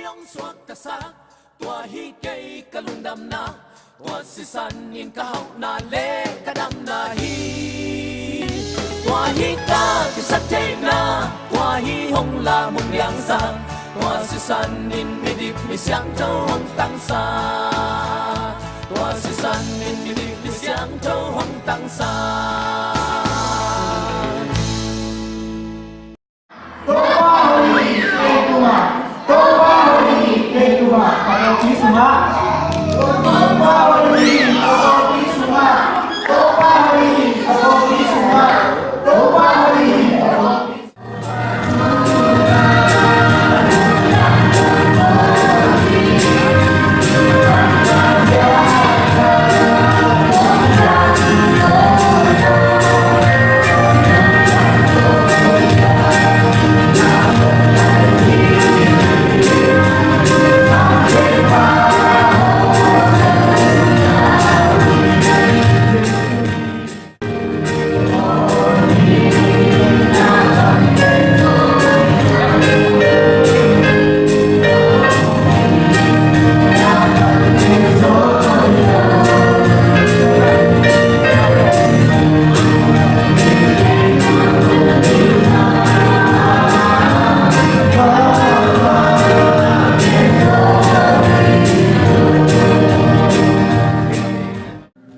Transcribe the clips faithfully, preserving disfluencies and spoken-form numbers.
Hong suak ka sak, tua hi kei ka lungdamna, tua sisan in ka hauhna le ka damna hi. Tua hi ka kisaktheihna, tua hi hong lamung liangsak, tua sisan in midik misiangtho hong tangsak, tua sisan in midik misiangtho hong tangsak. Topa hoih kei tungah, Topa hoih kei tungah, ka kawpi sungah. Topa hoih ka kawpi sungah, Topa hoih ka kawpi sungah, Topa hoih ka kawpi sungah.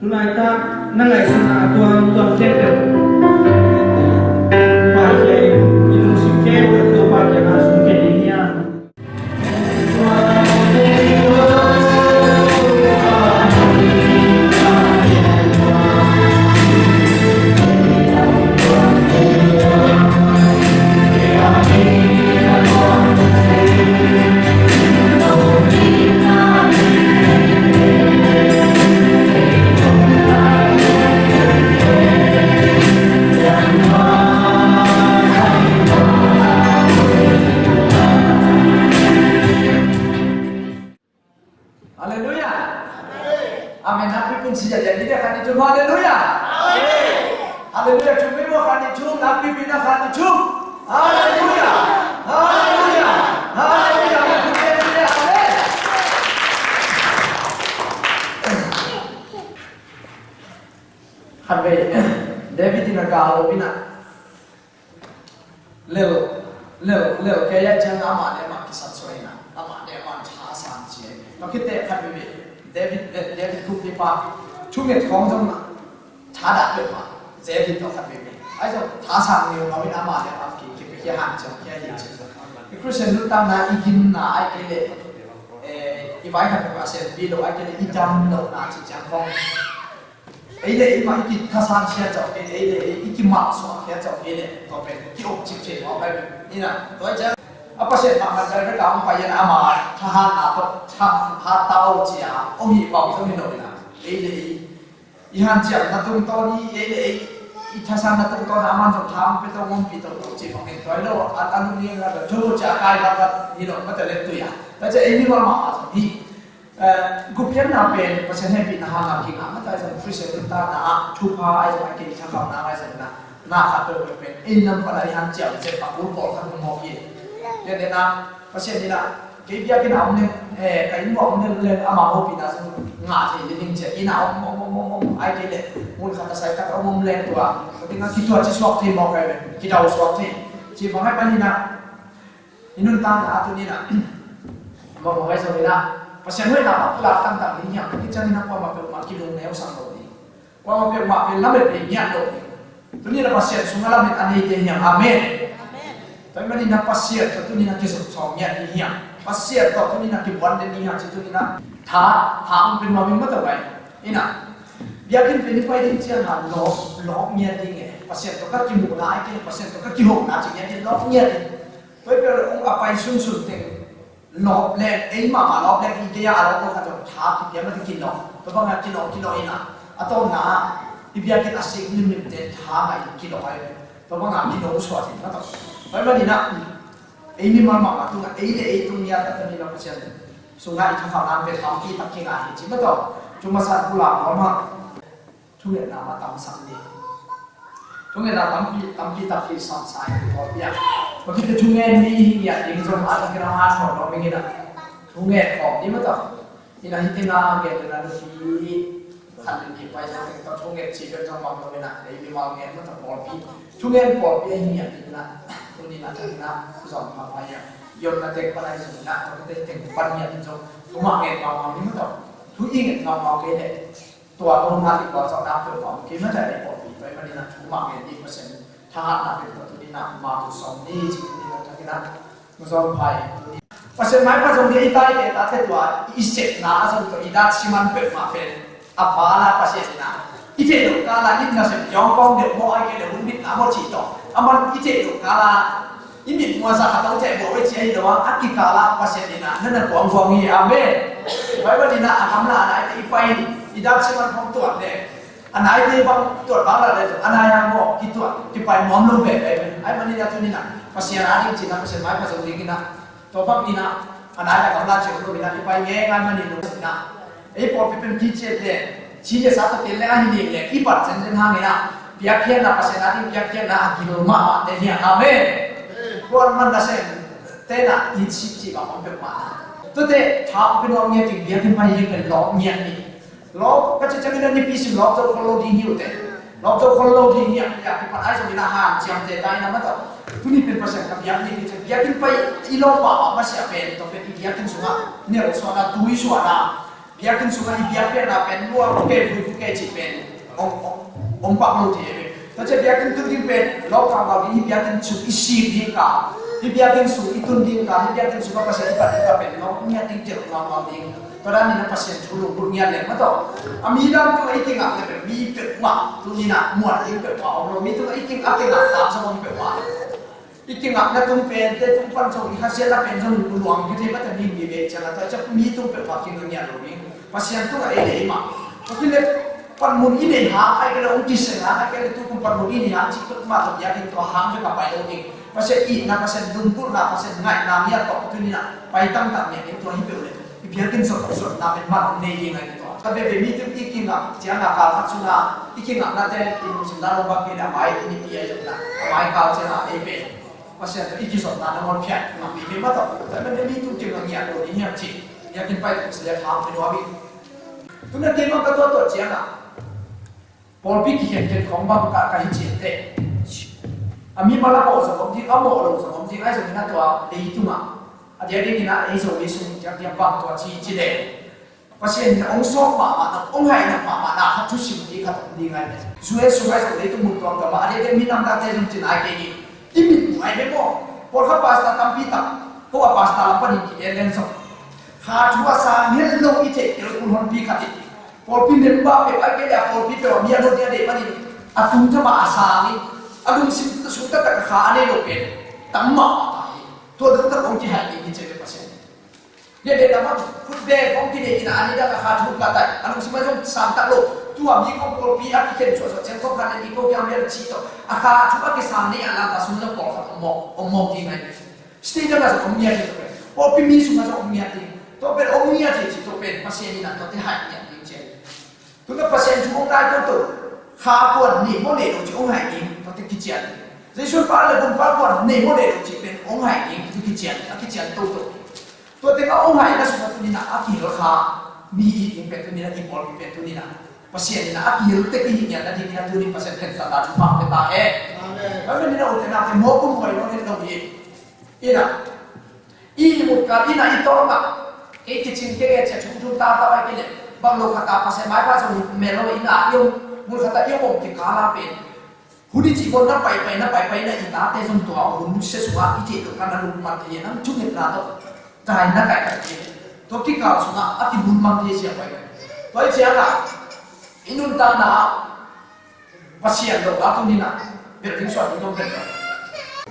Tunaitak na ngaihsutna a tuamtuam khempeuh paikhia in, i lungsim khempeuh Topa kiangah zong kei ding hiam? Halleluiah. Amen. Nakpi pin ci a, a ni dia khat ni thum. Halleluiah. Halleluiah. Thum mi maw, khat ni thum. Nakpi pin a, khat ni thum. Halleluiah. Halleluiah. Halleluiah. Amen. Khatvei David in a gal lo in a, lel, lel, lel kei a ciang amah le amah kisam suak in a, amah le amah thasan ci a. Tua khit teh khatvei David, eh, David kumpipa thunget khawng zong na, thadah peuhmah David tawh khatvei. Ahi zong thasan ngeu ngau in amah le amah ki, kipiakhia, hanciamkhia hi ci. I Khristian nuntakna, i gimna ahih kei leh, eh, i vai khat peuh a sianpi lo ahih kei leh i dam lohna cih ciang khawng, ei le ei mah i kithasan khia zo kei leh, ei le ei i kimalsuan khia zo kei leh, tua pen ki-op cip thei mawk ahi pen. Ni na, tua hi ciang a Pasian mah man vel vek a hong pai in a, ama thahatna tawh thahat ta aw ci a om hi bang zong hi lo in a, ei le ei i hanciamna tungtawn, i ei le ei i thasanna tungtawn a man zong tha hong pia to, hong ompih toto cih bang hi lo. Tua hi lo a, a lungdam a, a thu ci a kai vat vat hi lo, mate le tui a. Tua ciang ei mimal mahmah zong hi. Eh, gupkhiatna pen Pasian hehpihna hangin kingah, mate ahi zong Khristian nuntakna ah thupha ahi zong, a kei thakamna ahi zong na, na khat peuhpeuh pen ei nam pan a i hanciam zet a kul pawlkhat hong mawk hi. Tua hi a, Pasian in a, kei biakinn ah om leng, eh, ka inn ah om leng, leng ama hopihna zong ngah thei ding ci a, inn ah om, om, om, om, om, ahih kei leh mun khat a sai khat a om, om leng tua, tua ding a kituat ci suak thei mawk ahi ve, kidau suak thei. Ci bang ahi pan in a, i nuntakna ah tuni in a, mawkmawk ahi zongin a, Pasian hoihna bang pulak tangtang ding hiam, i ciangin a kuamah peuhmah kilungneu sak lo ding. Kuamah peuhmah pen lamet bei ngiat lo ding. Tuni in a Pasian sungah lamet a neite hiam? Amen. Amen. Tua ahih manin a Pasian tawh tuni in a kizopsawm ngiat ding hiam? Pasian tawh tuni in a kibuan den ding hiam cih tuni in a tha, tha hong pia nuam ing, mate ahi. In a, biakinn pen i pai ding ciang a lawp, lawp ngiat ding e. Pasian tawh ka kimuhna ahih kei leh Pasian tawh ka kihona cih ngiat ding, lawp ngiat ding. Tua hi peuh leh hong a pai sunsun teng lawp leng, ei mahmah lawp leng, i gei a lawp lo khat zong tha kipia mah ding, kilawh. Tua bang a kilawh, kilawh in a, a tawpna ah i biakinn a sik limlim te tha ngah in kilawh ahi ve. Tua bang a kilawh suak hi mah tawh. Tua ahih manin a, ei mimal mahmah tungah, ei le ei tung ngiat a tuni in a Pasian sungah i thakamna pen tampi tak kingah hi ci mah tawh. Thu masa pulak nuam hang. Thungetna mah tamsak ni. Thungetna tampi, tampi takpi samsa hi, Kawlpi ah. Tua khit teh thungen mi hi ngiat ding zong a, thungetna mah samsa nuam ing in a. Thu ngen khawm ni mah tawh. Ina hih teng a gen ina nupi khat le nih pai sa teng tawh thu ngen ci pen zong bang lo ina ei mimal ngen mah tawh pawlpi. Thu ngen pawlpi ahi ngiat ina tuni ina teng ina zong pha pai a. Yom na tek pan ahi zong ina tawh teng pan ngiat zong thu mah ngen mau mau ni mah tawh. Thu i ngen mau mau kei leh tua lo na ti tua zong na peuh mau kei mah tawh ei pawlpi pai mah ina thu mah ngen ni Pasian thahatna pen tua tuni ina mau tu sawm ni ci tuni ina teng ina Pasian maipha zong ding i taite tate tua i sepna a zong tua i dat siman peuhmah pen a pala Pasian ina i theih loh kala i nasem yawngkawng deuh maw ai kei le hun bitna maw cih tawh a man i theih loh kala i mit muan sa khat tawh theh bawh i ci ahi lo a a kikala Pasian ina na na kuangkuang hi. Amen. Bible ina a gamla a naite i pai i dat siman khawm tuat le a naite bang tuat bang la le a nai a maw kituat kipai nuam lo ve ve ai man ina tuni ina Pasian a ding cina Pasian maipha zong ding ina Tua bang ina a nai a gamla ciang lo ina i pai nge ngai manin lo ina ei pawlpi pen kiciat le ci le sa tawh tel le ahi ning le i bat zenzen hang ina biakhiatna Pasian a ding biakhiatna a gil mahmah te hi a. Amen. Kuan man nasem tena i ci ci bang om peuhmah na. Tuate thau pen om ngiat ding biakinn pai hi pen lawh ngiat ni. Lawh ka ci ciangin a nipi sim lawh zo khol lo ding hi uh teh. Lawh zo khol lo ding hi a, a kipan ai zongin a hanciamte ta in a mah tawh. Tuni pen Pasian ka biak ni hi ciang biakinn pai i lawh pah mah masiah pen tawh pen i biakinn sungah nelsuahna tuisuahna biakinn sungah i biakpiakna pen lua phuke vui phuke cih pen om om om pak lo thei ve. Tua ciang biakinn tun ding pen lawh pah mah ding hi biakinn sung i sik ding ka hi biakinn sung i tun ding ka hi biakinn sungah Pasian i pat ding ka pen lawh ngiat ding tel ngau ngau ding. Tua dan in a Pasian thu lunggulh ngiat leng mah tawh. A mi dang tungah i kingakna pen mi peuhmah tuni in a muan ding peuhmah om lo. Mi tungah i king a kingakna zong om peuhmah. I kingakna tung pen te tung pan zong i khasiatna pen zong luang kei thei mah ta mi mi ve ciang a tua ciang mi tung peuhmah king a ngiat lo ding. Pasian tungah ei lei mah. Tua hi leh panmun i nei hang ai kei leh hong kiseng hang ai kei leh tu kum panmun i nei hang cih peuhmah tawh biakinn tua hang bek a pai lo ding. Pasian itna Pasian lunggulhna Pasian ngaihna ngiat tawh tuni in a pai tangtang ngiat ding tua hi peuh leh. I biakinn zot zotna pen man hong nei ding ahi tua. Ka veve mi tung i kingak ciang a kal khat sung a i kingaknate i lungsim dan hong bang kei leh a mai i nipi ahi zong in a a mai kal ciang a ei pen Pasian tawh i kizopna nangawn phiat ngam ding hi mah tawh. Tua ahih manin mi tung kingak ngiat lo ding hiam cih biakinn pai tawh Pasian leh thang pen nuam hi. Tuna kei bang ka tuat tuat ciang a Pawlpi kikhenkhen khawng bang ka, ka hi cian teh. A mimal a mawh zong om ding, a mawh lo zong om ding, ahi zongin a tua leitungah a diakdiakin a ei Zomite sung diakdiak bang tua ci ci leh Pasian in a hong sawm mahmah, hong haina mahmah na khat thusim ding khat om ding ahi leh. U S sung ahi zong leitung mun tuam tuamah a diakdiak minam dangte zong ci nai kei hi. I mit ngai ve maw? Pawlkhat pastor tampi tak ko a pastor lam panin ki en len zong kha thu a sang het lo i theih tel kul honpi khat in Pawlpi member peuh a kei le a pawlpi peuh a mi a lut ding a deih manin a tung thama a sang in a lungsim sung taktak a kha a nei lo pen tam mahmah ta hi. Tua dong tak hong kihaih ding hi ci ve Pasian. Lian lian lamah khut beng hong kinei in a ni dak a kha thu pah tai a lungsim a zong sang tak lo. Tua mi ko pawlpi a kikhen suahsuah ciang ko khan le mi ko kiang lian a cih tawh a kha thu a kisang nei a lanta sung zong pawlkhat om mawk om mawk ding ahi. State dang a zong om ngiat hi tua pen. Pawlpi mi sung a zong om ngiat hi. Tua pen om ngiat hi ci tua pen Pasian in a tuate haih ngiat ding ci ahi. Tuna Pasian thu hong nai toto. Kha kuan nei maw nei lo ci hong haih ding tuate kician. Jesu pa le gun pa kuan nei maw nei lo ci pen hong haih ding tuate kician. A kician toto. Tua teng a hong haihna sungah tuni in a a kihel kha mi i ding pen tuni in a i pawlpi pen tuni in a Pasian in a a kihel tek i hi ngiat nading in a tuni Pasian khentatna thu pha pia ta hen. Amen. Amen. Ina ute naute mawk um huai lo hen lo hi. Ina i mut kal ina i tawng ah kei kicing kei e cia thum thum ta ta pai kei le bang lo khat a Pasian maipha zong mel lo ina i om mun khat a i om om kei kal a pen hun i cih bawn na paipai na paipai na i tate zong tua hun sia sungah i cih lo kan a lungman thei nang thungetna tawh kai na kai kai kei tua kikal sungah a kimun mang thei sia paipai tua i ciangah i nuntakna ah Pasian lo a tuni in a belh ding suah ding om pen lo.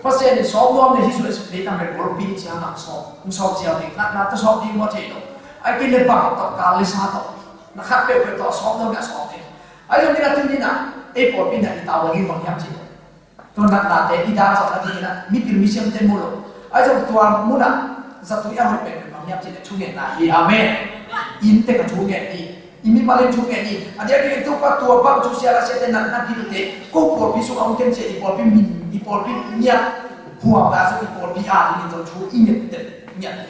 Pasian in sawm nuam le hi suah suk dei tam pen pawlpi ciang a sawm, hong sawm ciang ding, natna tawh sawm ding maw thei lo. Ai kei le bang tawh, kal le sa tawh, na khat peuhpeuh tawh a sawm nuam le a sawm ding. Ai zong ding a tuni in a, ei pawlpi in a i tau ding bang hiam cih. Tua natnate i dak zawh na ding in a, mipil misiamte mu lo. Ai zong tua mun a, zatui a hoih pen pen bang hiam cih le thungetna hi. Amen. Innte ka thunget hi. I mimal in thunget ni. A diakdiak in Topa tua bang thu sia la siate natna ding te ko pawlpi sung a hong ken sia i pawlpi min i pawlpi ngiat huam la sung i pawlpi a ding in zong thu i nget tel ngiat ni.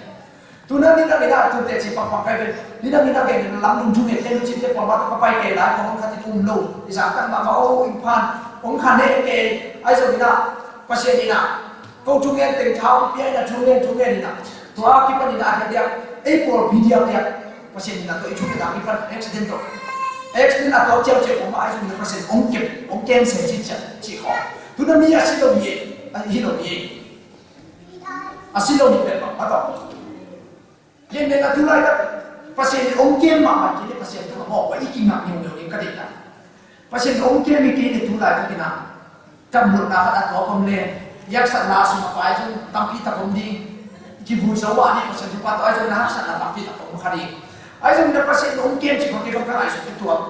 Tuna nidang in ah tun teci pakpak kai pen, nidang in ah gen lam nung thu ngen te nu cin te pua mah tawh ka pai kei lai, pua hong khat in um lo, i zak tak mahmah, o, inn phan hong khan he kei, ahi zongin ah Pasian in ah ko thu ngen teng tha hong pia in ah, thu ngen, thu ngen in ah, tua a kipan in ah a diakdiak ei pawlpi diakdiak Pasian in ah tua i thu ngen a kipan accident tawh, accident a tawh ciauciau pua mah ahi zongin ah Pasian hong kem, hong kem se cih ciah cih khawng. Tuna mi a si lo hi, a hi lo hi. A si lo hi pen bang a tawh. Lian pen a tu laitak Pasian in hong kem mahmah kei leh Pasian tungah mawh, i kingak ngeungeu ding ka deih tak. Pasian in hong kem hi kei leh tu laitak in ah, tam lohna khat a tuak om leh, i haksatna a sung a pai zong tampi tak om ding. Kivui zo mah ding, Pasian thupha tawh ahi zongin ah haksatna tampi tak om kha ding. Ahi zongin ah Pasian in hong kem cih bang kei bang ka ngaihsut tuak.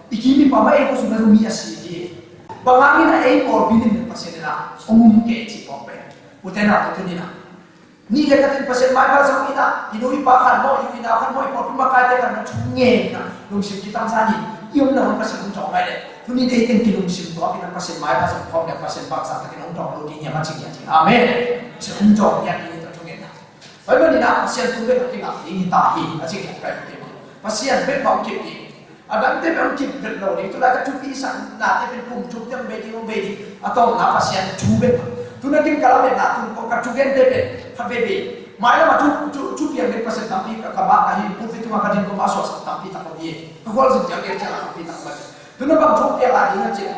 I kim i pam ah ei ko sung ah zong mi a si hi. Bang hangin ah ei pawlpi lim pen Pasian in ah hong um kei cih bang pen, ute naute, tuni in ah nih le khat in Pasian maipha zong in ah, i nu i pa khat maw, i u i nau khat maw, i pawlpi makaite khat na thu ngen in ah lungsim kitamzan in i omna hun Pasian hong dawng ngai leh, tuni in ei teng kilungsim tuak in ah Pasian maipha zong khawm leh Pasian bangzah takin hong dawng lo ding hiam a ci ngiat hi. Amen. Pasian hong dawng ngiat ding hi, tua thu ngen in ah. Tua ahih manin ah Pasian tung bek a kingak ding hi ta hi, a ci ngiat ka hi. Pasian bek bang kip ding. A dangte pen hong kip vet lo ding. Tulai ka thupi saknate pen kum thum ciang bei ding, hong bei ding. A tawpna Pasian thu pen. Tuna kin ka lametna tun kong ka thugente pen khat veve. Mailam a thu, thu, thupiang ding Pasian tampi ka, ka mah ka hi. Pulpit tungah ka din kong mah suaksak tampi tak kong hi. Ka khualzin ciang ding ciang tampi tak kong hi. Tuna bang thupiang a ding a cih.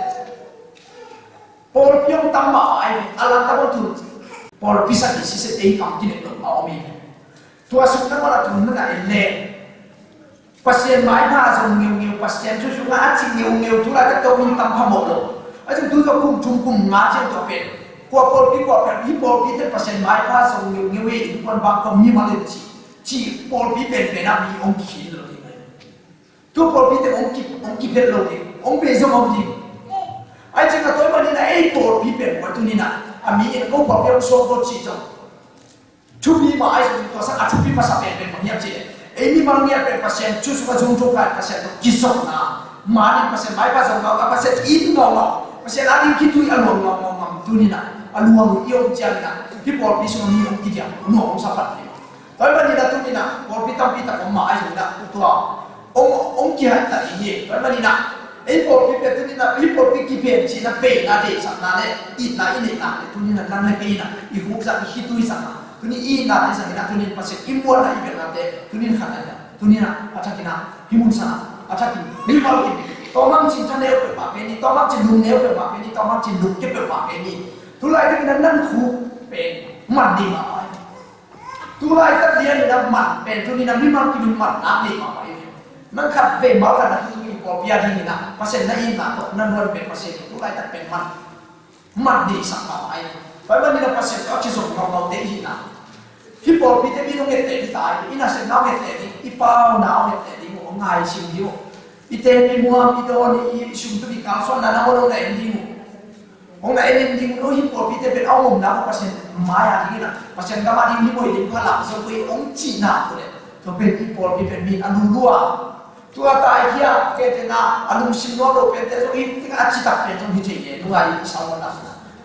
Pawlpi hong tam mahmah ahi ve. A lam tam hong tun. Pawlpi sak i sisep ei kam kinep lo a om hi ve. Tua suk nangawn a tun nana en le. Pasian maipha zong ngeungeu, Pasian thu sungah a ci ngeungeu, tu laitak tawh min tam phamawh lo. A zong tu tawh kum thum kum nga ciang tua pen, kua pawlpi kua pen, hih pawlpite Pasian maipha zong ngeungeu e, innkuan bang kua mimal e ci, ci pawlpi penpen ah mi hong kikhin lo ding. Tu pawlpite hong ki, hong kiphelh lo ding, hong bei zong om ding. Ai ciang a tua ahih manin ah ei pawlpi pen kua tuni in ah, a mi in ko pawlpi hong suak lo ci zong. Thupi mah ahi zongin tua sang a thupi masa penpen bang hiam cih leh, ei mimal ngiat pen Pasian thu sungah zong thu kai, Pasian tawh kizopna, manin Pasian maipha zong ngaungau, Pasian it ngaungau, Pasian ading khitui a luang ngaungau ngam tuni in ah, a luang i om ciangin ah hih pawlpi sungah mi hong kidiang nuam hong sa pan hi. Tua ahih manin ah tuni in ah pawlpi tampi tak om mah ahi zongin ah tua hong, hong kihai ta ding hi. Tua ahih manin ah ei pawlpi pen tuni in ah hih pawlpi kipen cihna veina deihsakna le itna i neihna le tuni in ah nang le kei in ah i hukzak i khituizakna, tuni i itnate zangin ah tuni in Pasian i muanna i belhnate tuni in khat a hi a, tuni in ah a thakin ah hih mun sangah a thakin mimal in tawmang cin tha neu peuhmah kei ni, tawmang cin lum neu peuhmah kei ni, tawmang cin lum kei peuhmah kei ni. Tulai takin ah nang khuk pen man ding mahmah hi. Tulaitak lian in a man pen tuni in a mimal kim in man nak nei mahmah hi. Nang khat vei mal khat na tu i pawlpi a ding in a Pasian na itna tawh na luan pen Pasian in tulaitak pen man, man deisak mahmah hi. Tua ahih manin a Pasian tawh a kizom ngaungau te i hihna. Hih pawlpite mi nong etteh ding ta hi, i nasepna hong etteh ding, i pauna hong etteh ding uh, hong ngai sim ding uh. I tepi muam, i dawn, i sum tum, i kalsuanna nangawn hong na en ding uh. Hong na en in ding uh, hih pawlpite pen a hong omna uh Pasian mai-a ding in a, Pasian gam a ding hih boi ding pha lak zo uh hi hong cihna uh leh, tua pen hih pawlpi pen mi in a lulu a, tua taikhia, kei pen a, a lungsim nuam lo pente zong hi, tua a citak pen zong hi thei e, tua i sa uh a.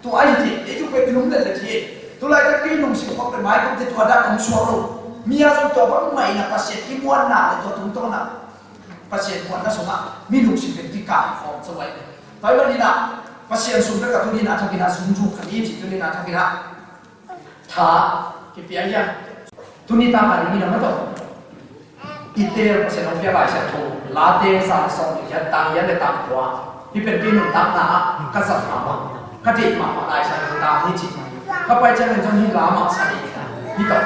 Tua ahi thei, ei tua pen i lum letlet hi. Tulaitak kei lungsim khawng pen mai kong te tua dan hong suak lo. Mi a zong tua bangmah in a Pasian i muanna le tua tungtawn a Pasian muanna sungah mi lungsim pen kikaikhawm zo ahi ve. Tua ahih manin ah Pasian sung bek a tuni in a thakin ah zungzung kha ni ci, tuni in a thakin ah tha kipia hi a. Tuni tak a dingin a maw tawh i teel Pasian hong pia Lai Siangtho, Late za le sawm le giat, tang giat le tang kua. Hih pen kei nuntakna ah ka zat mahmah, ka deih mahmah Lai Siangtho tang hi ci. Ka pai ciangin zong hih la mah sa ding hi a. Hih tawh,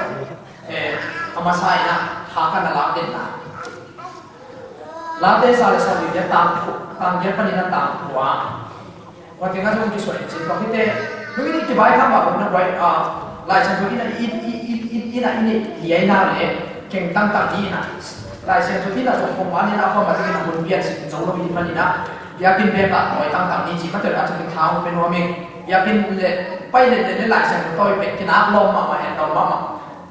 eh, a masa in ah tha ka na lak den a. Late za le sawm le giat, tang kua, tang giat panin a tang kua. Tua teng ah zong kisuah in cin tua khite. Nung in i kibai kha mah bang na buai, ah, Lai Siangtho in a i, i, i, i, in a i neih liaina le keng tangtang ni in a. Lai Siangtho in a zong kong man in a kua mah in a hun pian sin zo lo i man in a. Biakinn bek ah tawi tangtang ni ci mah tua a thakin tha hong pe nuam ing. Biakinn le pai le le Lai Siangtho tawi pek kinak lawm mahmah, en lawm mahmah.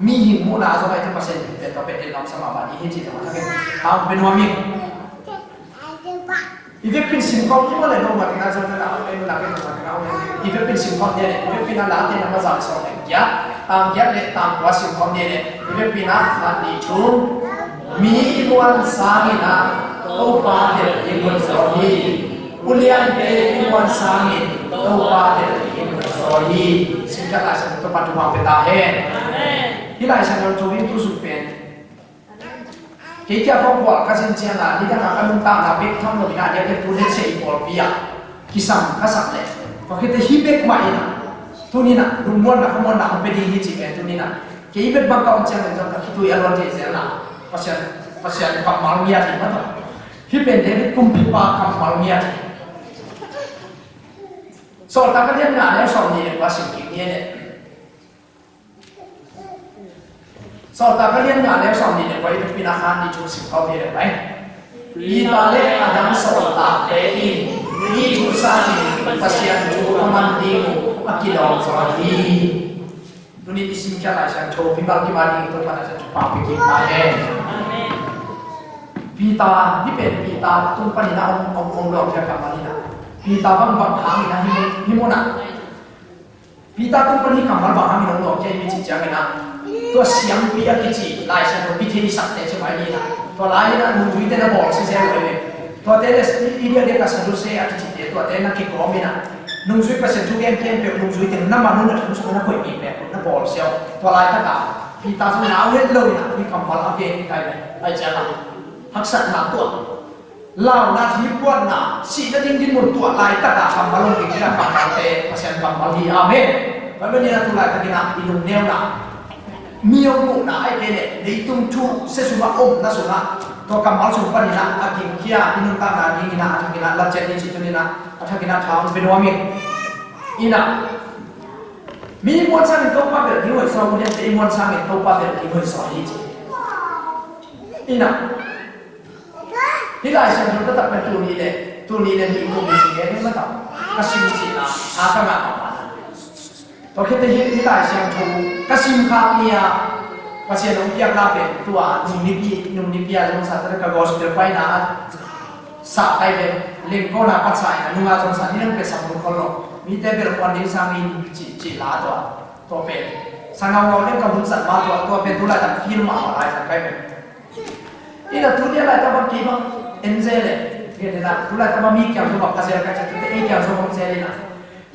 Mihing muhna a zong a i tha Pasian pen tua pen en lawm sa mahmah ni hi ci zong a thakin tha hong pe nuam ing. I vekpi in sim khawm i maw le no ma tina zong na au ei na ke no ma tina au ei. I vekpi in sim khawm dia le, i vekpi in a Late na ma za le sawm le giat. Tang giat le tang kua sim khawm ni le, i vekpi-in ah khat, nih, thum. Mi i muan sangin ah Topa belh ding hoih zaw hi. Uliante i muan sangin Topa belh ding hoih zaw hi. Sim khiat Lai Siangtho Topa thupha pia ta hen. Hih Lai Siangtho thu in tu sung pen kei kia khawng bual ka sin ciangin, nidang a ka nuntakna bek tham lo in ah, a diakdiak tu let's say i pawlpi ah kisam ka sak leh, tua khit teh hih bek mah in ah, tuni in ah lungmuanna khamuanna hong pia ding hi cih pen tuni in ah kei bek bang ka om ciangin zong ka khitui a luan thei zel na. Pasian, Pasian kammal ngiat hi mah tawh. Hih pen David kumpipa kammal ngiat hi. Sawltak a lian nga neu sawm nih le kua sim kik ni e. Sawltak a lian nga neu sawm nih le kua, i vekpi-in ah khat, nih, thum sim khawm ni le kua. Peter le a dang sawltakte in hih thu sangin Pasian thu a man ding uh a kilawm zaw hi. Tuni i sim khiat Lai Siangtho mimal kim a ding i Topa'n a thupha pia kik ta hen. Peter, hih pen Peter tung panin ah hong, hong, hong lawmte kammal hi in ah. Peter bang, bang hangin ah hih mun, hih mun ah Peter tung pan hih kammal bang hangin hong lawm hiam i cih ciangin ah, tua siampi a kici Lai Siangtho Pi Thei Sakte ci mai ni in ah, tua lai in ah nungzuite na bawlsia zel uh hi ve. Tuate le i diakdiak a Saddusai a kicite, tuate na kikawm in ah, nungzui, Pasian thu gen khempeuh nungzui teng na man un, na thum sung na koih mi pek un na bawlsia uh. Tua laitak ah Peter zong nau het lo in ah hih kammal a gen hi ta hi ve. Ahih ciangin haksatna tuah, launa, thihpuanna, sihna ding dinmun tuah laitak a kammal hong kik in ah, kammalte Pasian kammal hi. Amen. Tua ahih manin ah tu laitakin ah i lungneuna, mi hong muhna ahih kei leh leitung thu sia sungah omna sungah tua kammal sung panin ah a gingkhia, i nuntakna dingin ah a thakin ah lat ciat ni ci, tuni in ah a thakin ah tha hong pia nuam ing. In ah, mi muan sangin Topa belh ding hoih zaw, uliante i muan sangin Topa belh ding hoih zaw hi ci. In ah, hih Lai Siangtho taktak pen tuni le, tuni le nih kum i ci ngen mah ta. Ka sim cihna a ka ngah mahmah na. Tua khit teh hih, hih Lai Siangtho ka sim khak ni a, Pasian hong piakna pen tua nung nipi, nung nipi a zong sa ta, ka gospel paina a sa kai pen, lengkona patsa in a nunga zong sa ni, nang pen sa mun khol lo. Mite belh kuan ding sangin ci, ci la tua. Tua pen sa ngaungau leng ka hun zat mah tua, tua pen tu laitak feel mahmah lai zat kai pen. Ina tu dia laitak bang kei bang en zel e. Ngen ina tu laitak bang mi kiang zong bang pha zel ka ci, tu te ei kiang zong bang zel ina.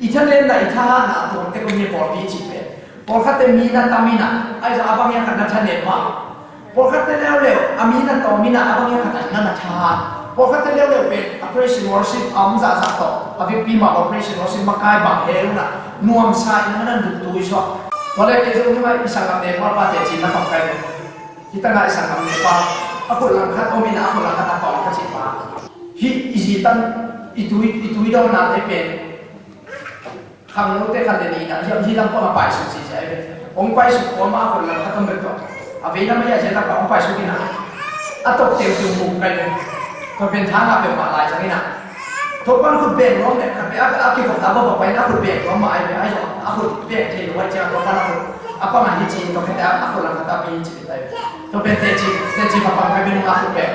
I thanemna, i thahatna tuamte kong hi pawlpi cih pen. Pawlkhatte mi na tam ina, ahi zong a bang hiam khat na thanem mah. Pawlkhatte leuleu a mi na tawm ina, a bang hiam khat na na thahat. Pawlkhatte leuleu pen a praise and worship a om zahzah tawh, a vekpi mah a praise and worship makai bang he una, nuamsa ina na na duhtui suak. Tua leh kei zong hi mai i sanggam Nepal pate cih na pang kai lo. Hih tangah i sanggam Nepal, a khut langkhat om ina, a khut langkhat a pawng ka cih pa. Hih i zi tan, i tui, i tui dawnate pen khangnote khat le nih ina, hih, hih lam pang a paisuk ci ci ai ve. Hong paisuk kua mah a khut langkhat om bek tawh, a vei lam a hih a zia lam pang hong paisuk ina, a tok teng tung buk kai ve. Tua pen tha ngah peuhmah lai zang ina. Tua pan khut beng nuam le khat ve, a, a kikhopna bang bang pai ina a khut beng nuam mah ai ve, ai zong a khut beng thei lo ai ciang tua pan a khut, a pang a hi ci, tua khete a, a khut langkhat a pi hi ci. Tua pen teci, teci pa pang kai ve, nung a khut beng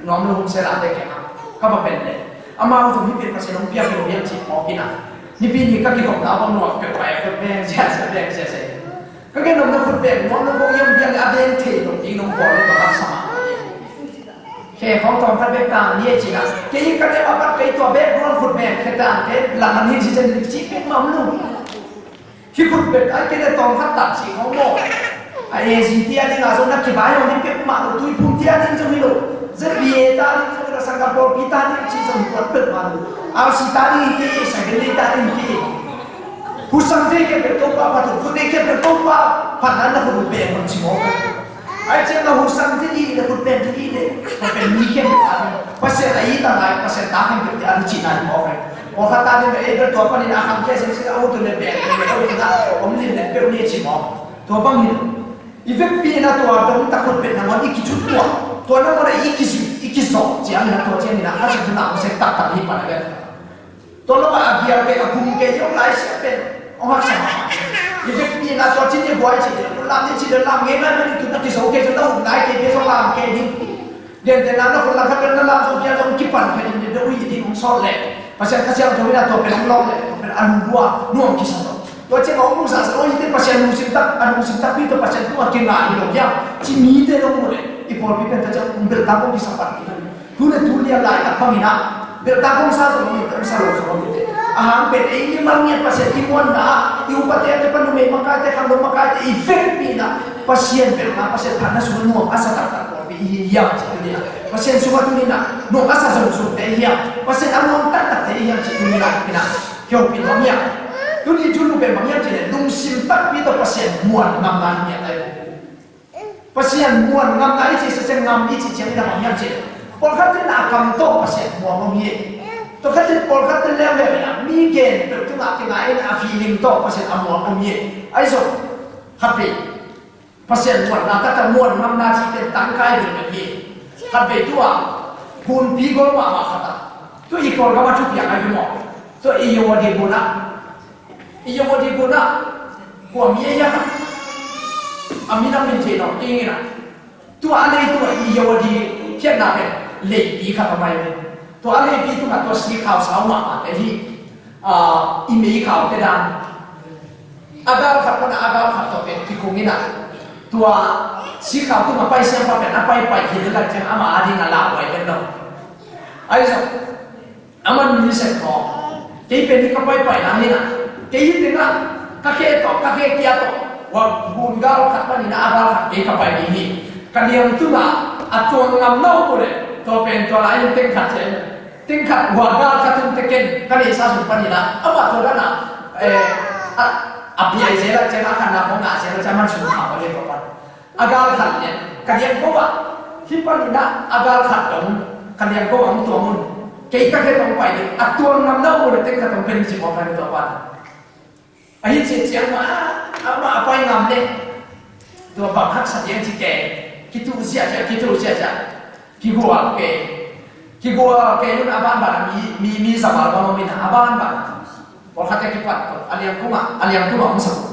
nuam lo hun se la te keng a, ka va pen le. Amau zong hih pen Pasian hong piak lo hiam cih phawk ina. Nipi ni ka kikhopna bang nuam peuh pai a khut beng ziahziah, beng ziahziah. Ka gen nopna khut beng nuam lo bang hiam, bia le a beng thei lo ding nong bawl le bang haksa mah. Khe khawng tawm khat bek tang ni e cina. Kei ka nem a pat kei tua bek nuam khut beng khe tang te lam an hin si cen cih bek mah om lo. Hih khut beng ai kei le tawm khat tak cih khawng maw. A A Z tia ding a zong na kivai hong hi peuhmah lo, Tuiphum tia ding zong hi lo, Z B A ta ding zong hi lo, Sangkah pawlpi ta ding cih zong hi tuan peuhmah lo. R C ta ding hi kei, Seventh Day ta ding hi kei. Husang thei khempeuh Topa phat un, khut nei khempeuh Topa phat na, na khut uh beng un ci mawk. Ai ciang na husang thei ding le khut beng thei ding le, Pasian mi khempeuh a ding, Pasian a it a ngai, Pasian ta khempeuh te a ding cihna hi mawk. Pawlkhat ta ding le ei bel tua panin a khang khia seng seng a ut un le beng, a ut un a om lin le peuh ni ci mawk. Tua bang hi lo. I vekpi in a tua dong tak khut beng nangawn i kicut tua, tua nangawn a i kizui, i kizawh ciangin a tua ciangin a, a suk na hong sek taktak hi pan a bek. Tua lo a gial kei, a gum kei, i om lai siam pen hong haksa mahmah. I vekpi in a tua cin i buai cin i lam, lam ni cin i lam ngei ngai mah ni, tu na kizo kei, tu na um nai kei, kei zong lam kei ding. Gentehna na khut langkhat pen na lam zong kei zong kipan kei ding, ding, ding, ui ding hong sawt leh, Pasian Kha Siangtho in a tua pen hong lawng leh, tua pen a lungdua nuam kisa lo. Tua ciang a hong muhsa sa, aw, hihte Pasian lungsim tak, a lungsim takpi tawh Pasian tungah kingah hi lo hiam ci mite zong mu leh, i pawlpi pen tua ciang hong belhtak hong kisa pan hi lo. Tu le tu lian laitak bangin ah belhtak hong sa zong om hi, hong sa lo zong om hi. A hang pen ei mimal ngiat Pasian i muanna ah i upate, a te pan numei makaite, khangno makaite i vekpi in ah Pasian belhna, Pasian phatna sungah nuam a sa taktak pawlpi i hi hiam ci tuni-in ah, Pasian sungah tuni-in ah nuam a sa zongzongte i hi hiam, Pasian a muang taktakte i hi hiam ci tuni-in ah, tuni-in ah kihopih nuam hiam. Tuni thu nu pen bang hiam cih leh lungsim takpi tawh Pasian muan ngamna hi ngiat lai lo. Pasian muan ngamna i cih sa ciang, ngam i cih ciang in ah bang hiam cih leh, pawlkhat in ah a kam tawh Pasian muang om hi. Tua khat in pawlkhat in leuleu in ah mi gen peuh tungah kingah in a feeling tawh Pasian a muang om hi. Ahi zong khatvei Pasian muanna taktak muan ngamna cihte tangkai bel bel hi. Khatvei tua gunpi gol mahmah khat ah, tua i Kawlgam a thupiang ahi maw, tua i Yawadi gun ah, i Yawadi gun ah kua mi a hiam, a min a min thei lo ding in ah, tua a lei tua i Yawadi khiatna pen leipi khat a mai ve. Tua a leipi tungah tua sikhau sau mahmahte hi. Ah, i meikhaute dan, a gal khat pan a gal khat tawh pen kikhung in ah, tua sikhau tungah pai siangpa pen a paipai hi lel lai ciang amah a ding a lauhuai pen lo. Ahi zong aman mi sek thaw, kei pen hi ka paipaina hi in ah, kei hi tengah ka khe tawh, ka khe kia tawh, hua gun gal khat panin ah a gal khat kei ka pai ding hi. Ka liang tungah a tuang ngam na om uh leh, tua pen tua lai-in teng khat ciang, teng khat hua gal ka tun teh ken ka neihsa sung panin ah amah tua dan ah, eh, a, a biai zel ah ciang, a khanna khawng ngah zel ah ciang, aman sung khau a lian tua pan a gal khat lian ka liang ko ah, hih panin ah a gal khat dong ka liang ko ah hong tuang un, kei ka khe tawh hong pai ding, a tuang ngam na om uh leh teng khat hong pen ci mawk ka hi tua pan. Ahi ciang ciang mah, amah a pai ngam leh, tua bang haksa ding ci kei, kituh ziahziah, kituh ziahziah, kigual kei, kigual kei un a banban mi, mi, mi zamal bang om in ah a banban. Pawlkhatte kipat tawh a liang tungah, a liang tungah hong sak uh.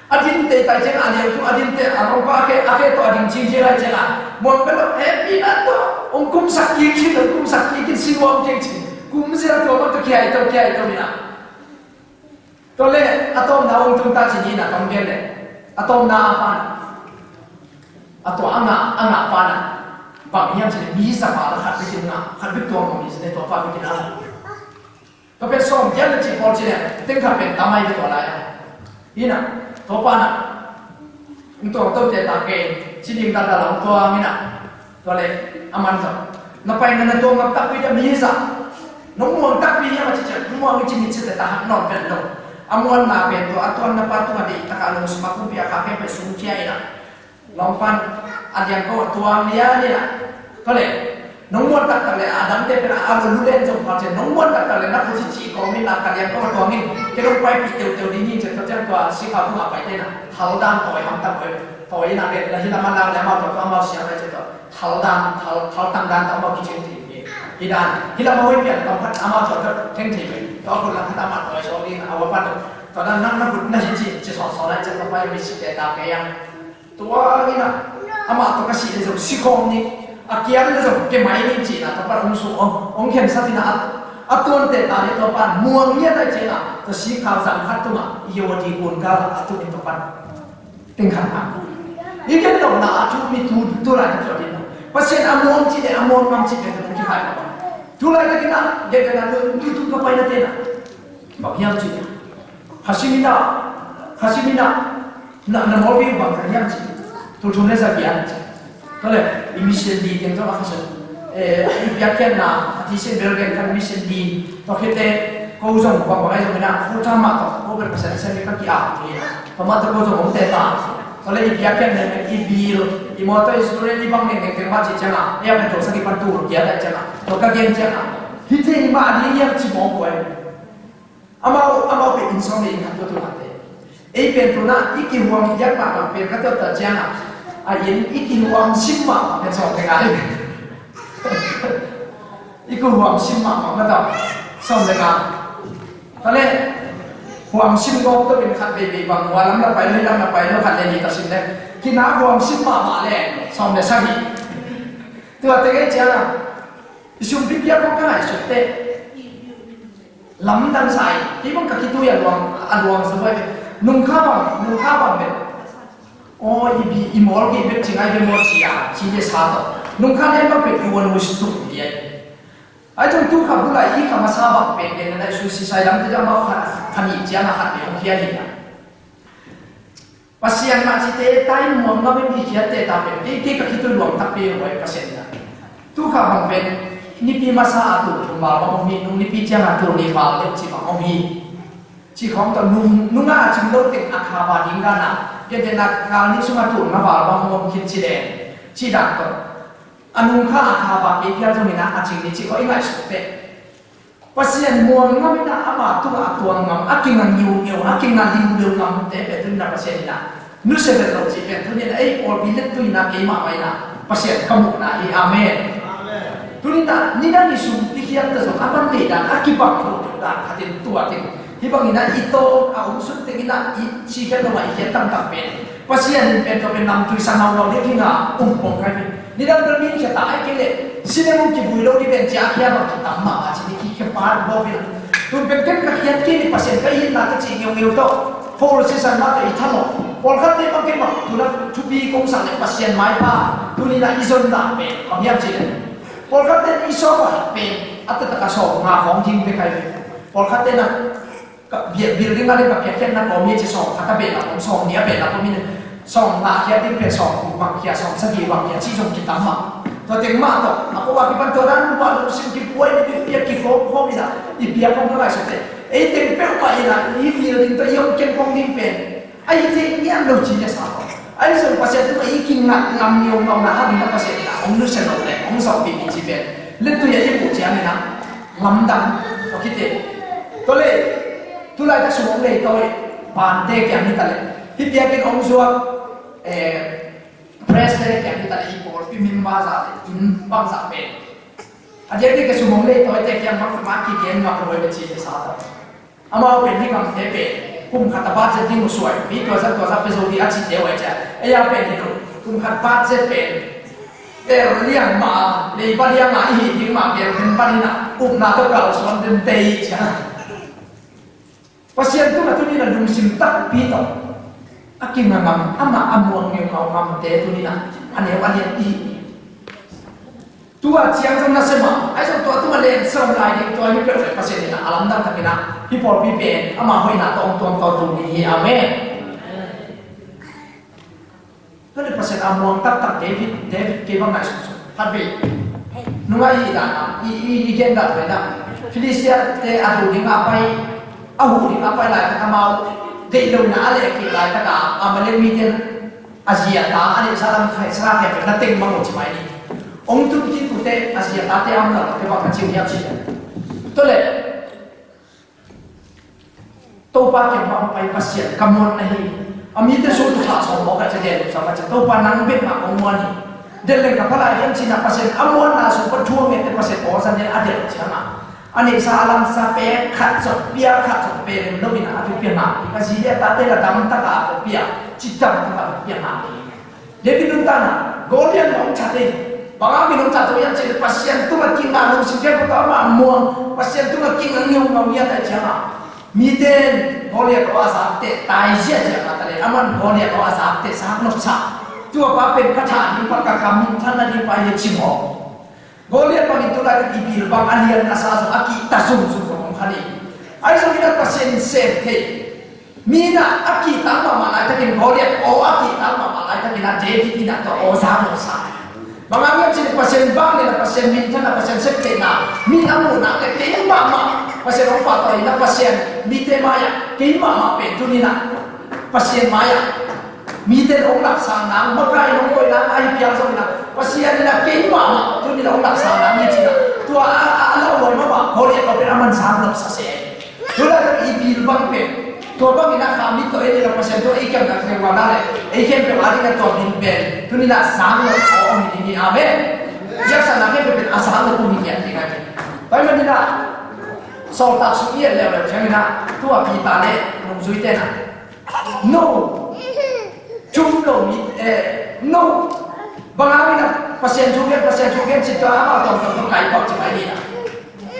A din tei tai ciang a liang tung, a din tei a longpa a khe, a khe tawh a ding cingcing lai ciang a, muang bel lo, happy na tawh hong kumsak kik cin, hong kumsak kik in si nuam kik cin, kum zial tua bang tawh kiai tawh, kiai tawh in ah. Tua leh a tawpna hong tung ta ci ni in ah, tawm gen leh a tawpna a pan, a tua a ngah, a ngah pan ah bang hiam cih leh mi zamal a khat bek in ngah, khat bek tuang ngah mi cih leh tua pa bek in ah. Tua pen sawm giat le cih pawl cih leh teng khat pen tam ahi ve tua lai ah. Hi in ah, tua pan ah hong tuang tote ta kei ci ding daldal a hong tuang in ah. Tua leh aman zong, na paina na tuang ngam takpi a mi hi zah, nong muang takpi hiam a ci ciang, nong muang i ci mit ciang teh ta hak nawn pen lo. A muanna pen tua a tuanna pa tungah deihtak a lungsim a pumpi a khak khempeuh sung khia in ah, lawng pan a liang ko a tuang lian in ah. Tua leh nong muan taktak leh a dangte pen a lu len zong pha ciang, nong muan taktak leh na khut hi ci kawm in ah, ka liang ko a tuang in, kei dong paipih teuteu ding hi ciang, tua ciang tua sikhau tungah paite in ah, hal dan tawi hamtang tawi, tawi in ah, leh na hi lam a lak leh amau tua, tua amau siam lai ciang tua hal dan, hal, hal tang dan tua amau kicing ding hi. Hi dan, hi lam a hoih pian tawm khat amau tua tua theng thei pen, tua khut lam khat amah tawi sawl ding a, a wa pan tua dan, nang na khut na hi ci, ci sawl sawl lai ciang tua pai mi si te ta kei ang. Tua in ah, amah tawh ka sih leh zong si khawm ni, a kiam leh zong kei mai ni ci-in ah, tua pan hong sung, hong, hong khensat in ah, a tuante ta leh tua pan muang ngiat ahih ciangin ah, tua sikhau zang khat tungah i Yawadi gun gal ah a tung in tua pan teng khat ah, i gen lohna a thu mi tu, tu laitak tua ding. Pasian a muang cih leh a muang ngam cih leh tua ding kikhai lo. Tu laitak in ah, gen gen ah, tu, tu, tu ka paina te in ah, bang hiam cih leh, Khasim in ah, Khasim in ah, na, na mawlpi uh bang ka hiam cih, tul thum le za giat. Tua leh i mission li teng tawh a khasun, eh, i biakpiakna a thisin bel gen khan mission li. Tua khit teh ko zong bang bang ahi zongin ah, full time mah tawh ko bel Pasian a sem mi ka ki-ap hi. Tua mah tawh ko zong om teh ta. Tua leh i biakpiakna, i bill, i motor insurance, i bang neng neng teng mah cih ciangin ah, i a pen tua sak i pan tul giat ahih ciangin ah, tua ka gen ciangin ah, hi thei mah ding hiam ci mawk uh ahi. Amau, amau pen inn sawm le inn khat tua tu mah te. Ei pen tu-in ah i kihuam giat mahmah pen ka tua ta ciangin ah, a inn i kihuam sim mahmah pen sawm le nga hi. I kihuam sim mahmah mah ta, sawm le nga. Tua leh huam sim gawp tua pen khat veivei bang, hua lam na pai lo, hih lam na pai lo, khat le nih ta sim leh, kina huam sim mahmah leh sawm le sagih. Tua teng ahih ciangin ah, i sumpi piak khawng ka ngaihsut teh, Lamdang sa hi. Hih bang ka khitui a luang, a luang sa vai ve. Nungkha bang, nungkha bang ve. Aw, i bi, i mawl kei bek ci ngai ve maw ci a, ci ve sa tawh. Nungkha nen bang pen i wan wi sutuk ni ai. Ai tung tu kha bula i kha masa bang pen ken na i su si sai lam te jang bang kha, kha ni ciang a khat ve hong khia hi na. Pasian mah cite tai muang ngam in i khiatte ta pen kei, kei ka khitui luang takpi huai Pasian na. Tu kha bang pen nipi masa a tu thum val bang om hi, nung nipi ciang a tu ni val deuh ci bang om hi. Ci khawng tawh nung, nung a cing lo teng a kha va ding dan a, kei te na kal ni sung a tu na val bang om khit ci le, ci dan tawh. A nungkha a kha va kei phial zongin a, a cing ni ci khawng i ngaihsut teh. Pasian muang ngam in a, ama tungah a tuang ngam, a kinga ngiungeu, a kinga liuleu ngamte pen tuni in a Pasian in a nusia vet lo cih pen tuni in a ei pawlpi lettui in a keimah mah in a Pasian ka muhna hi. Amen. Amen. Tuni in a nidang i sum i khiat ta zong a man deih dan a kibang lo deuh dan khatin tua teng hih bangin a i tawng a om suk tengin a i ci khiat lo mah i khiat tamtak pen Pasian in pen tua pen namtui sa naunau dek hi nga um pong kai pen. Nidang bel min khia ta ai kei leh sinem hong kivui lo ding pen cia khia bang kitam mahmah ci ni ki khia pa bo pen. Tun pen ken ka khiat kei ni Pasian ka itna ka cih ngeungeu tawh. Four season mah tawh i tham aw. Pawlkhatte bang ken bang tuna thupi kong sak leh Pasian maipha tuni na i zon dan pen bang hiam ci leh. Pawlkhatte i sawm a khat pen a taktak a sawm nga khawng ding bek ai ve. Pawlkhatte na Ka bia-, building a le ka piakkhiatna kawm hi ci sawm khat a behlap om, sawm nih a behlap om in, sawm nga khia ding pen sawm guk bang khia, sawm sagih bang khia ci zong kitam mah. Tua teng mah tawh a ko a kipan tua dan mah lungsim kipuai ni, piak kikhawm khawm in a, i piak khawm ka ngaihsut teh. Ei teng peuhmah in a, i building tawh i hong ken khawm ding pen a hi thei ngian lo ci le sa ko. Ahi zong Pasian tungah i kingat ngam ngeungau na hangin a Pasian in a hong nusia lo le hong zawhpih i ci pen lettui a i muh ciangin a lamdang a kite. Tua le tulaitak sung hong leitawi bante kiang hi ta le hih biakinn hong zuak, eh, press te kiang hi ta le i pawlpi member zah le inn bangzah pen a diakdiak a sung hong leitawite kiang bangmah kigen ngam lo hi le ci le sa ta. Amau pen hih gamte pen kum khat a budget ding uh suai, mi tua zat tua zat pia zo ding a cihte uh ai ciah. Ei a pen hi lo, kum khat budget pen bel liang mah a, leiba liang a i hih ding mah bel den pan hi na, upna tawh kalsuan den tei ciah. Pasian tungah tuni na lungsim takpi tawh a kinga ngam, amah a muang ngeungau ngamte tuni na a neu a lian i hih. Tua ciang zong na sem a, ahi zong tua tungah len sa om lai ding tua hi peuh le Pasian in a lamdang takin a hih pawlpi pen ama hoihna tawh hong tuamtuam tu ni hi. Amen. Tua le Pasian a muang taktak David, David kei bang ngaihsun sung khat vei nungah i dan a, i, i, i gen dan pen a Philistia te a hu ding a pai, a hu ding a pai laitak amau deih lo in a a leh kik laitak a Amalek mite a zi a ta a neihsa lam khaihsa khia peuh na teng bang lo ci mai ni. Hong tun kik uh teh a zi a tate a om lo te bang ka ci uh hiam ci le. Tua le Topa kiang bang pai Pasian ka muan na hi. A mite sung tu kha sawm mawk a ci den lo sa ma ci Topa nang bek mah kong muan hi. Den leng ka pha lai hiam ci na Pasian a muanna sung pa thu a ngen te Pasian aw zan den a den ciang a. A neihsa a lamsa pen khat zong pia, khat zong pen lo in a thu pia ngah. Ka zi le a tate la dam tak a thu pia, ci dam tak a thu pia ngah. David nuntakna Goliath in hong that hi. Bang hang in hong that uh hiam cih leh Pasian tungah kinga lungsim khempeuh tawh amah muang, Pasian tungah kinga ngeungau ngiat ahih ciangin. Mite in Goliath aw a zak teh tai ziahziah mah ta leh, aman Goliath aw a zak teh zak nopsa. Tua pa pen ka thah ding pa, ka kam minthanna ding pa hi ci maw. Goliath bangin tulaitak i bil bang a lian a sa zong a kihta zungzung zong om kha ni. Ahi zongin a Pasian in sem thei. Mi in a kihtak mahmah laitakin Goliath aw a kihtak mahmah laitakin a David in a tua aw zak lo sa. Bang hang hiam cih leh Pasian vang le na Pasian minthanna, Pasian septheihna mi a muh nak leh kei mahmah Pasian hong pahtawi in a Pasian mite mai-ah kei mahmah pen tuni in a Pasian mai-ah mite in hong laksang nang, makai in hong koih nang ahi piang zongin a Pasian in a kei mahmah tuni in a hong laksang nang hi ci-in a tua a, a, a lauhuai mahmah Goliath aw pen a man zak lo sa se. Tulaitak i bil bang pen tua bangin a kha mit tawh ei ni lo Pasian tawh ei kiang nak neu ngam na le ei khempeuh a ding a tua bil pen tuni in a sang lo aw hi ding hi. Amen. Biaksa nak khempeuh pen a sang lo kum hi ngiat ding a hi. Tua ahih manin a Sawltak sung i et leuleu ciangin a tua Peter le nungzuite na no cum lo mi, eh, no bang hangin a Pasian thu gen, Pasian thu gen ci tua amau tawmtawm tawh kai pau ci mai ni na.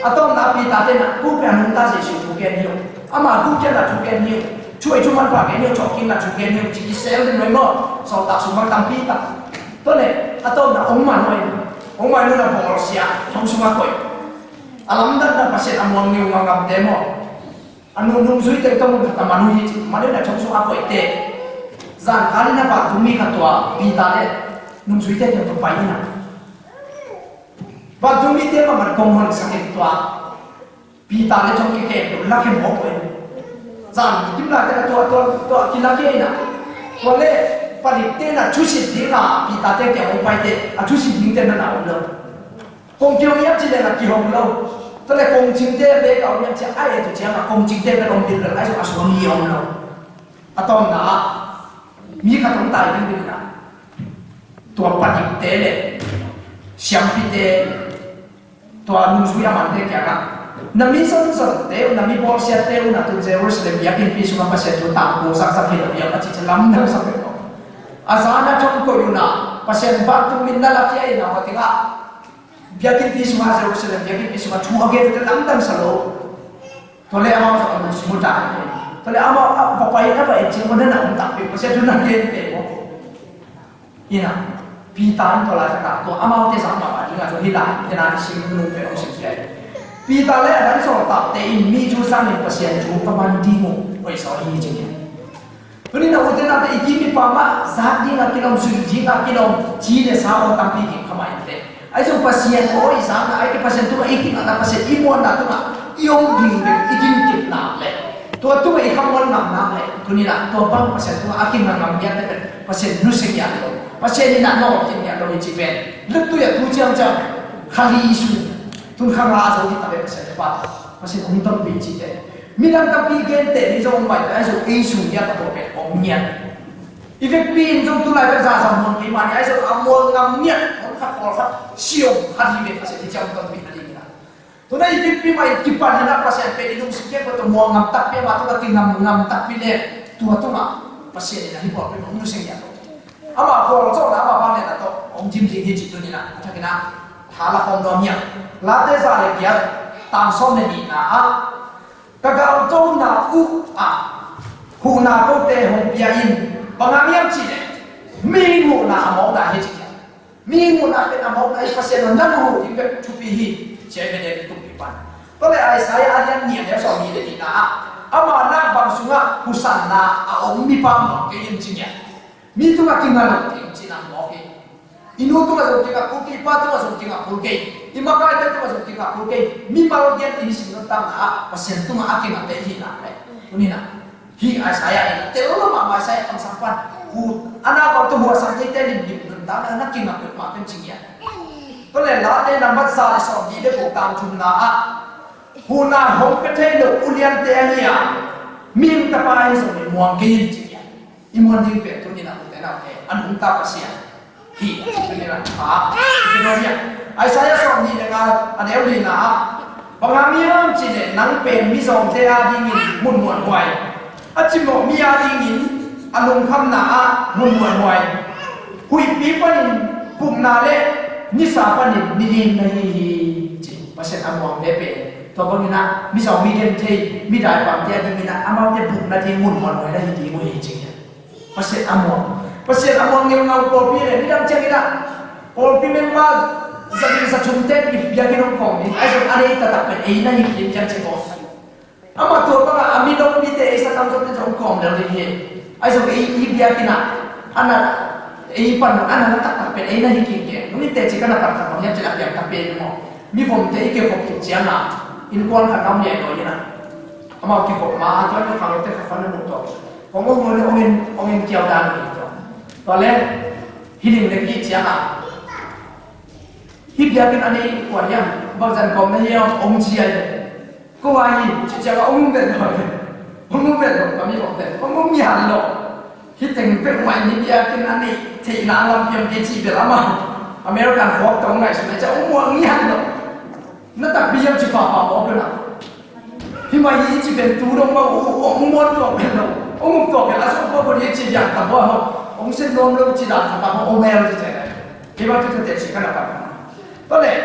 A tawpna Peter te na, ko pen a nungta Jesu thu gen hi uh. Ama thu gen na thu gen hi uh. Thu ei thu manpha gen hi uh, thawhkikna thu gen hi uh. Ci kisel ding noi maw. Sawltak sung bang tampi tak. Tua le, a tawpna ong man hoi. Ong man hoi na bawlsia, thong sungah koih. A lamdang na Pasian a muang ngiu ngamte maw. A nu nungzuite tawh mun khat a man uh hi ci. Man hoi na thong sungah koihte. Zan kal in a vantung mi khat tua, Peter le nungzuite tawh pai in a. Vantung mite mah man kong honsak in tua Peter le thong kikhem tua la khem mawk uh in. Zan kim lai te na tua, tua, tua kila kei na. Tua le palikte na thusit ding a Peter te kiang hong paite a thusit dingte na na om lo. Kong kihong hiam ci le na kihong lo. Tua le kong cingte bek a om hiam ci a, ai e tu ciang a kong cingte bek om ding lo, ai zong a suang hi om lo. A tawpna ah mi khat hong tai ding ding na. Tua padikte le siampite, tua nungzui a mante kiangah, na mi zonzonte uh, na mi bawlsiate uh na tun Jerusalem biakinnpi sungah Pasian thu tangko zakzak hi lo hiam a cih ciang lamdang sak peuh. A zan a thong koih uh na Pasian vantung min na lakhia in a, hua tingah biakinnpi sungah, Jerusalem biakinnpi sungah thu a gen uh te lamdang sa lo. Tua le amau zong a lungsim uh dai. Tua le amau a va pai na va et ciang uh na na om takpi Pasian thu na gen peuh maw. Ina, Peter in tua laitak ah tua amaute zang mahmah ding a tua hih lai tena i sim nung pen hong sim khia hi. Peter le a dan sawltakte in mi thu zangin Pasian thu ka man ding uh hoih zaw hi ci hi. Tuni na ute naute i kim i pam ah zak ding a kilawm, zui ding a kilawm, ci le sa aw tampi kim kha mah inteh. Ahi zong Pasian aw i zakna, ahi kei Pasian tungah i kingatna, Pasian i muanna tungah i om ding bek i gingkip nak leh, tua tungah i khamuan ngam nak leh, tuni na tua bang Pasian tungah a kinga ngam ngiat te pen Pasian nusia ngiat lo, Pasian in a nawlkhin ngiat lo hi ci pen. Luttui a tu ciamciam kha li sung tun kha nga a zo ding a pen Pasian te pa Pasian hong tonpih ci te. Midang tampi gente ding zong om mai te, ahi zong ei sung ngiat a tua pen om ngiat. I vekpi in zong tulai ka zazam muan kei mah ni, ahi zong a mual ngam ngiat, mual khat pawl khat, siom khat hi ve Pasian hi ciang tonpih na ding hi na. Tuna i vekpi mah i kipan hi na Pasian pen i lungsim khempeuh tawh mual ngam takpi, amah tawh ka kingam ngam takpi le, tua tungah Pasian in a hi pawl pen hong nusia ngiat lo. Amah pawl zawhna, amah vangliatna tawh hong dim ding hi ci tuni na, a thakin a, tha la khawm nuam hiam. Late za le giat, tang sawm le nihna ah, ka galtona uh ah huhna kote hong pia in, bang hang hiam cih leh mihing huhna a mawkna hi ci hiam. Mihing huhna pen a mawkna hi, Pasian aw nang huh ding bek thupi hi ci a hi pen David kumpipan. Tua le Isaiah a lian nih a neu sawm nih le nihna ah, ama nak bang sungah husanna a om mipa mawk kei in ci hiam. Mi tungah kinga lo ding cihna mawk hi. I nu tungah zong kinga kul kei, i pa tungah zong kinga kul kei, i makaite tungah zong kinga kul kei. Mimal gen i nisim nuntakna ah Pasian tungah a kingate i hih nak leh, tuni na, hih Isaiah in a tel lo mahmah, Isaiah kamsang pan, hu a na bang tawh huasang theite limlim nuntakna na kinga peuhmah ken ci ngiat. Tua le Late nambat za le sawm nih le guk, tang thumna ah, huhna hong pia thei lo uliante ahi a, mihing tapa ahi zongin muang kei in ci ngiat. I muan ding pen tuni na ute naute, a nungta Pasian hi, tuni na tha i pia nuam hiam. Isaiah sawm nih le nga a neu lina ah, bang hang hiam cih leh nang pen mizawngte a dingin mun muanhuai, a cimawh mi a dingin a lungkhamna ah mun muanhuai, huihpi panin bukna le nisa panin milim na hi hi, ci Pasian a muangte pen. Tua bangin ah mizawng mi genthei, mi daipamte a dingin ah amaute bukna ding mun muanhuai na hi ding uh hi ci. Pasian a muang, Pasian a muang ngeungau pawlpi le midang ciangin ah pawlpi member za nih za thumte i biakinn hong kawm ding, ahi zong a nei taktak pen ei na hi khin ciang ci kawm. Amah tua bangah a milawm mite ei sa tamzaw te zong kawm lel ding hi. Ahi zong ei i biakinn ah a na ei pan a na na taktak pen ei na hi khin kei. Nungin teci ka na pan khat bang hiam cih a piang takpi ei maw. Mivomte i kivop kik ciangah innkuan khat na om liai nawi in ah, amau kivop ma a tua in a khanglote khat khat na muh tawh. Kong om ngun ong in, ong in kiau dan hi tua. Tua le hi ding le kik ciangah, hih biakinn a nei kua hiam, bangzah kawm na hiam, ong ci a hi. Ko a hi ci ciangah ong um vet lo. Ong um vet lo, ka mivomte ong um ngian lo. Hih teng peuhmah in hih biakinn a neih theihna lampiam kei cih bel amau American khawk tawh ngaihsun a ciah ong muang ngian lo. Na takpi hiam ci pahpah mawk uh na. Hih mah hi ci pen tu dong mah uh, ong muan tuak pen lo. Ong um tuak pen a sung pawh bun hi ci liang tam pawh a hawh. Ong sen nuam lo ci dan khat tam pawh ong mel ci ciang. Hih mah tu tu teh ci ka na pan. Tua leh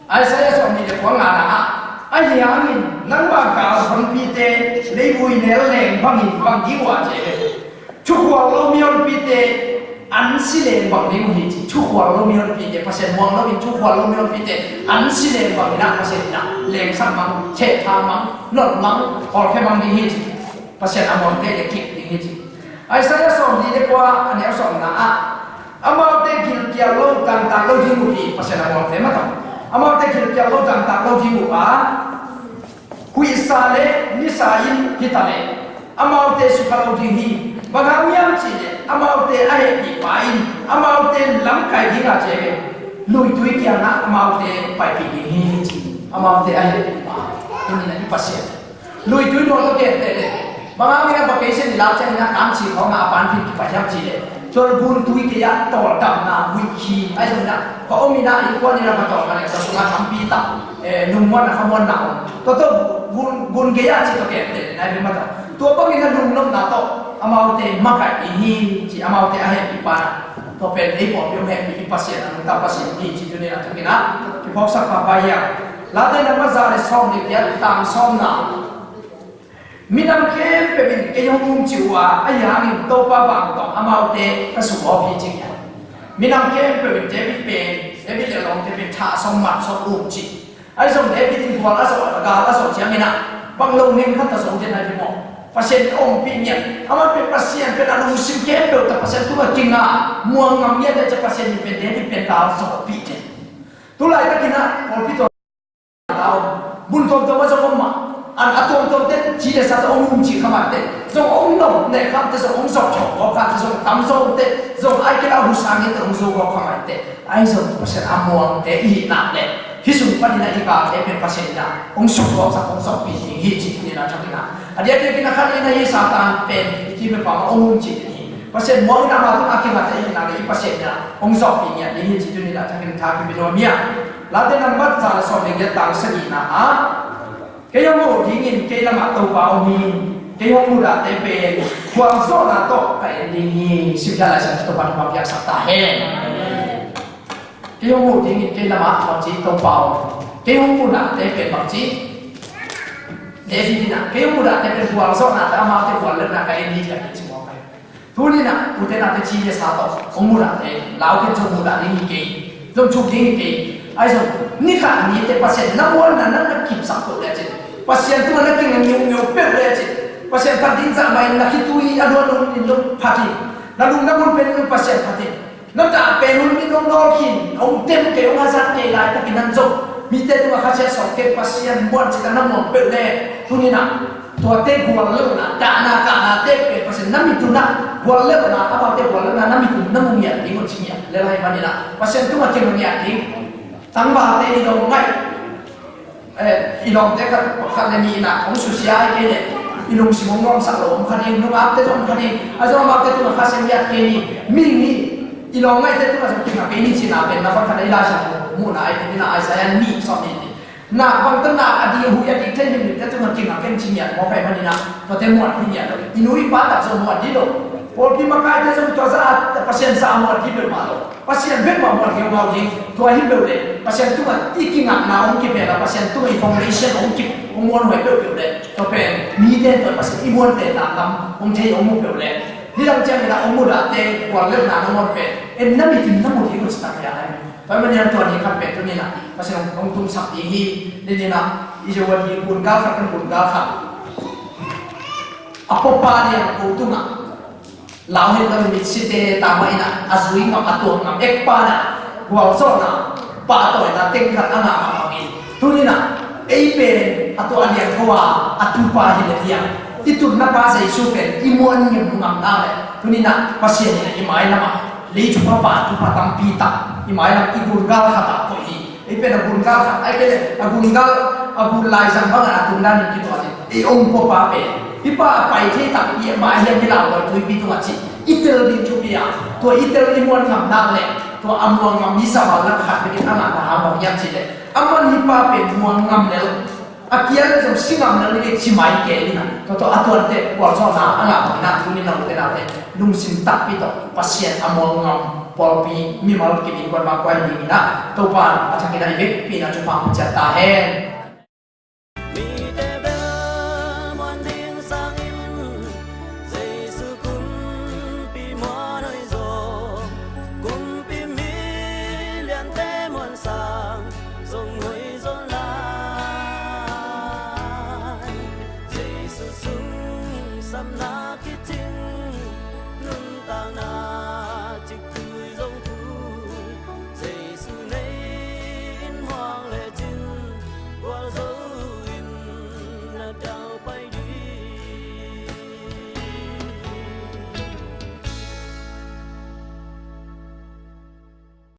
Isaiah sawmnih le kua ngana ah, ahi hangin nangmah galhonpite leivui nel leng bangin bang ding uh a ci hi. Thukhual lo mihonpite an si leng bang ding uh hi ci. Thukhual lo mihonpite, Pasian muang loin thukhual lo mihonpite an si leng bangin ah Pasian in ah lengsak mang, thehthang mang, lot mang, hawlkhia mang ding hi ci. Pasian a muangte le kik ding hi ci. Isaiah sawmli le kua a neu sawmna ah, amaute gilkial lo, tangtak lo ding uh hi, Pasian a muangte mah tawh. Amaute gilkial lo, tangtak lo ding uh a, huihsa le nisa in hi ta leh amaute sukha lo ding hi. Bang hang hiam cih leh amaute a hehpihpa in amaute lamkai ding a, ci hi ve. Luitui kiangah amaute paipih ding hi ci. Amaute a hehpihpa, tuni-in ah i Pasian. Luitui nuam tawh genteh leh, bang hangin ah vacation i lak ciangin ah kamci khawngah a panpih kipai hiam cih leh, tua gun tui gei-ah tawldamna huih hi. Ahi zongin ah ka om in ah, innkuan in ah ka tawlnga leh tua sungah tampi tak, eh, lungmuanna khamuanna om. Tua tawh gun, gun gei-ah cih tawh genteh leh nai bek mah tawh, tua bangin ah lungnopna tawh amaute makaih ding hi ci. Amaute a hehpihpa in ah, tua pen ei pawlpi hong hehpih i Pasian, a nungta Pasian hi ci. Tuni-in ah thakin ah kiphawksak pahpah hi hang. Late nambah za le sawm le giat, tang sawmna. Minam khempeuh in kei hong nungcih uh a, ahi hangin Topa vang tawh amaute ka sukgawp hi, ci hi. Minam khempeuh in David pen, David le a lawmte pen thah sawm, man sawm um ci. Ahi zong David in gual a zawh, gal a zawh ciangin ah, bang lo ning khat a zawh ding ahi maw? Pasian in ompih ngiat. Amah pen Pasian pen a lungsim khempeuh tawh Pasian tungah kingah muang ngam ngiat leh ciah Pasian in pen David pen gal zawhpih ding. Tulaitakin ah pawlpi tawh a om, mun tuamtuam ah zong om mah, an a tuamtuamte ci le sa tawh hong um ci kha mah teh, zong hong nop neh khamte zong hong zawh thawh gawp kha, zong tamzawte zong ai kei a husa ngiatte hong zo gawp kha mah teh. Ahi zong Pasian a muangte i hih nak leh hih sung panin ah i galte pen Pasian in ah hong sukgawpsak, hong zawhpih ding hi ci. Tuni-in ah thakin ah a diakdiakin ah khat in ah hih Satan pen i kiimeupa mah hong um ci ding hi. Pasian muangin ama tungah a kingatte i hih nak leh i Pasian in ah hong zawhpih ngiat ding hi ci. Tuni-in ah thakin tha kipi nuam hi a. Late nambah za le sawm le giat, tang sagihna ah, kei hong huh dingin kei lamah Topa om hi. Kei hong mudahte pen gualzawhna tawh ka en ding hi. Simkhiat Lai Siangtho Topa thupha piaksak ta hen. Kei hong huh dingin kei lamah, bang ci, Topa om. Kei hong mudahte pen, bang ci, David in ah, kei hong mudahte pen gualzawhna tawh, amaute guallelhna ka en hi, ci a, ci mawk hi. Tuni-in ah ute naute, ci le sa tawh hong mudahte, lau kei, zong mudah ding hi kei, zong thuk ding hi kei. Ahi zong ni khat ni teh Pasian na muanna nang na kipsak peuh lecin, Pasian tungah na kinga ngiungeu peuh lecin, Pasian phat ding zah mah in na khitui a luan hun in zong phat in, na lung na mun pen in zong Pasian phat in, na dah pen hun in hong nawl khin, hong tem kei, hong hazat kei laitakin ah zong mite tungah khasiat sawm kei, Pasian muan cih tak na muang peuh leh, tuni-in ah tuate guallelhna, dahna kahnate pen Pasian na mit un ah, guallelhna, amaute guallelhna na mit un na mu ngiat ding un ci ngiat lel ahih manin ah Pasian tungah kinga ngiat ding. Tangvalte i lawm ngaih, eh, i lawmte khat, khat le nih in ah hong susia hi kei leh, i lungsim hong nuamsak lo om kha ding, nungakte zong om kha ding. Ahi zong amaute tungah Kha Siangtho ngiat kei ni, mi nih, i lawm ngaihte tungah zong kinga kei ni cihna pen na khat khat a i Lai Siangtho muhna ahi, tuni-in ah Isaiah nih sawm nih, nih. Nak bangteng nak a ding, huih a dik thei himhim te tungah kinga kei ci ngiat mawk ahih manin ah tuate muan hi ngiat lo. I nu i pa tak zong muan dih lo. Pawlpi makaite zong tua zah a Pasian zah a muan dih peuhmah lo. Pasian bek mah muan geugau ding. Tua hi peuh leh Pasian tungah i kingakna hong kipel a, Pasian tungah i foundation hong ki, hong muanhuai peuhpeuh leh, tua pen mite in tua Pasian i muante na lam hong thei, hong mu peuh leh, nidang ciangin ah hong mudahte guallelhna na muan pen en na mit in na mu ding un ci tak hi a. Tua ahih manin ah tua ni khat pen tuni-in ah Pasian hong, hong tungsak ding hi. Tuni-in ah i Zomi gun gal khat, gun gal khat, a pupa liangko tungah lau het lo, mitsite tangmah in ah a zui ngam, a tuak ngam, ekpa in ah gualzawhna, pahtawina teng khat a ngah mahmah hi. Tuni-in ah ei pen a tua a liangko a, a tupa hi leh hiam, i tutna pa Jesu pen i muan ngim ngam nak leh, tuni-in ah Pasian in ah i mailam ah lei thupha, van thupha tampi tak i mailam, i gun gal khat ah koih hi. Ei pen a gun gal khat, ahih kei leh a gun gal, a gun laizang bangin a tung danin kituat hi. Ei hong puapa pen hih pa a pai thei takpi mah hiam, hih Lauloi tuipi tungah cih i tel ding thupi a, tua i tel i muan ngam nak leh, tua a muang ngam mi sa val lak khat bekin a ngah na hang bang hiam cih leh, aman hih pa pen muang ngam lel, a kial leh zong si ngam lel ni bek ci mai kei ni na. Tua tawh a tuante gualzawhna a ngah bangin ah tuni-in ah ute naute, lungsim takpi tawh Pasian a muang ngam Pawlpi mimal kim in kuamah kuai ding in ah, Topa a thakin ah i vekpi in ah thupha hong pia ciat ta hen. Mite bel muan ding sangin Jesu kumpi muan hoih zaw, kumpi mi liante muan sang zong hoih zaw lai. Jesu sung samna kici